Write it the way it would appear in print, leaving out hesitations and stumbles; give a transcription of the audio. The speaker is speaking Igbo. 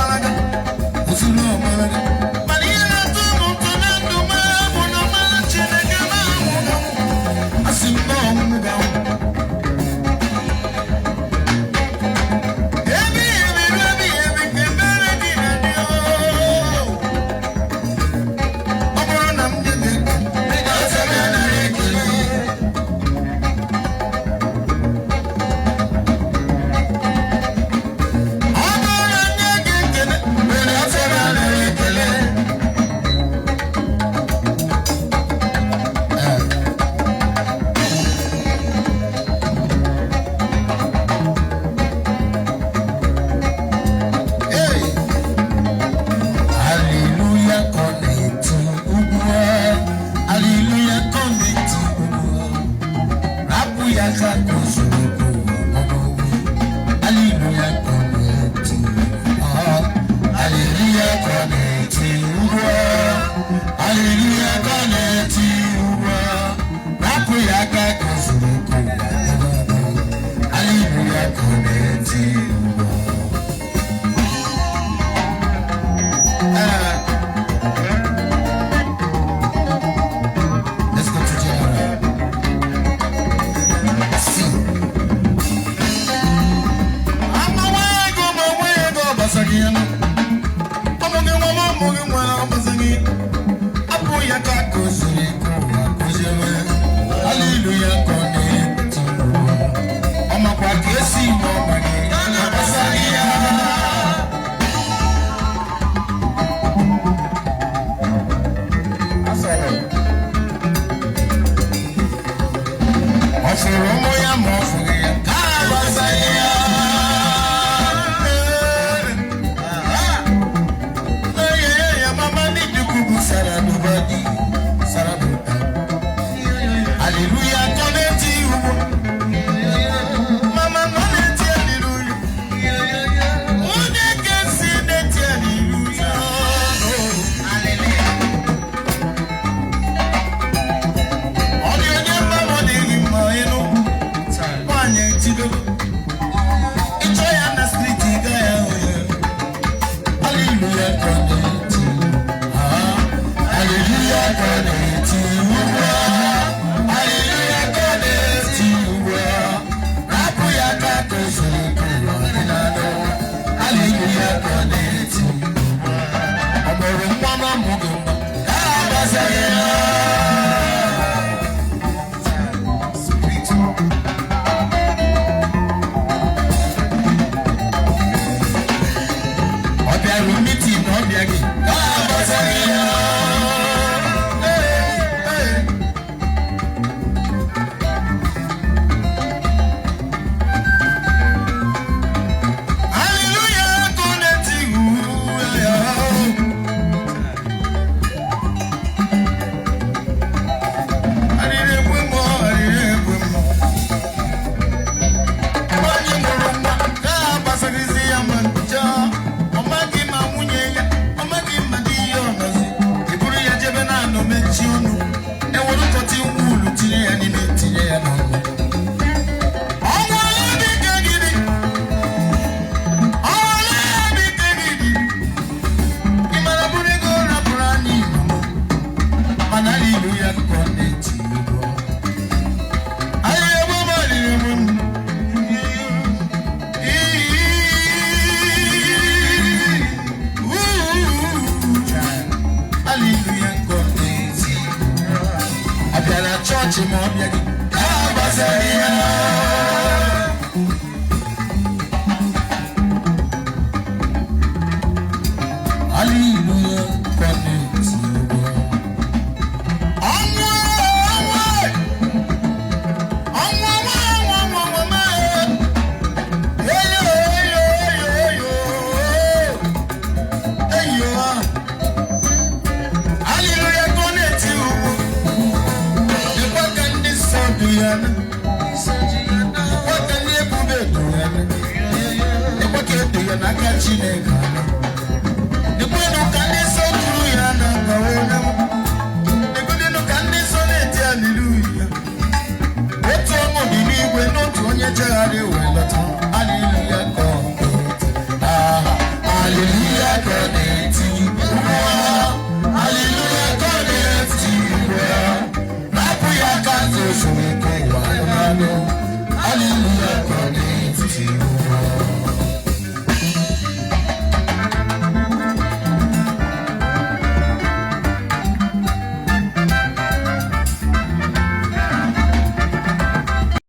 Ọmalaga, ozuru ọmalaga. Mana ihe na-atọ m ụtọ na ndụ m bụ na ọmara Chineke m anwụghị anwụ. Asị m na ọnwụ ga-anwụ. Ebighị ebi ruo ebighị ebi ka ebere gị na-adị oo. Ọ bụrụ na m dị gị, ị ga-asị m nara ekele. Ọ bụrụ na nye gị ekele, were afọ m nara ekele. Hey! Hallelujah, connect ugbu a. Hallelujah, connect ugbu a. Rapụ ya ka o zuru oke. Hallelujah, connect. Ah, hallelujah, connect ugbu a. Hallelujah, connect ugbu a. Rapụ ya ka o zuru oke. Hallelujah, connect ugbu a. Let's go to general. See. Ama nwa ego ma nwa ego gbasaghị ya nụ. Ọmụ gị nwa ma ọmụ gị nwa gbasaghị. Apụ ya ka kụziri ka ụwa kụziere. Hallelujah, ka ọ na-eti ụwa. Ọ makwa ka esi ime ọma gị. Gbasaghị ya. Ọ fụrụ ụmụ ya ma ọ fụghị ya ka a gbasaghị ya. Mama ndị dukwu bụ Sara Dubadi, Sara Duba. Hallelujah, kọ na-eti ugbo. Mama nọ na-eti hallelujah. Onye kesi na-eti hallelujah. Ọ dị onye mma ma ọ dịghị mma ịnụ. Nwaanyị etido. Ịchọ ya na streeti ị gaghị ahụ ya. Hallelujah, ka ọ na-eti. Ah, hallelujah, ka ọ na-eti ugbu a. Hallelujah, ka ọ na-eti ugbu a. Rapụ ya ka kụziri ka ụwa dị n'anụ. Hallelujah, ka ọ na-eti ugbu a. Ọ mụrụ nwa na ọmụghị nwa, ka a gbasaghị ya. Ọ bịara meeting na ọ bịaghị, ka a gbasaghị ya. Ee, ee. Hallelujah, ka ọ na-eti ya. Arịrị ekwe mmụọ, arịrị ekwe mmụọ. Nwaanyị mụrụ nwa ka a gbasaghịzi ya ma ncha. Ọ maghị ma nwunye ya, ọ maghị ma di ya ọ nọzi. E buru ya jebe na anọ mechie ọnụ. Ewere ụkọtị wuulu tinye ya n'ime tinye ya n'ọnụ. Ọnwụ ole dị ka gịnị? Ọnwụ ole dị ka gịnị? Ị mara bụrụ ego rapụrụ anyị Igbo. Mana hallelujah ka ọ na-eti ugbu a. Arịrị egbu m, arịrị egbu m. Hallelujah, ka ọ na-eti ugbu a. Ọ bịara chọọchị ma ọ bịaghị, ka a gbasaghị ya. Hallelujah, ka ọ na-eti ugbu a. Ọnwụ, ọnwụ, ọnwụ, ọnwụ, ọnwụ, ọnwụ, ọnwụ. Eyo, eyo, eyo, eyo. Eyo, ah. Hallelujah, ka ọ na-eti ugbu. Dịkwa ka ndị nsọ du ya na. Dịkwa ka ndị ebube du ya na. Dịkwa ka edu ya n'aka Chineke ala. Dịkwanụ ka ndị nsọ duru ya na nka onye m. Dịkwanụ ka ndị nsọ na-eti hallelujah. Otu ọṅụ dị n'igwe n'otu onye chegharị wee lọta. Hallelujah, ka ọ na-eti. Ah, hallelujah. Haleluya ka n'etiti ụwa.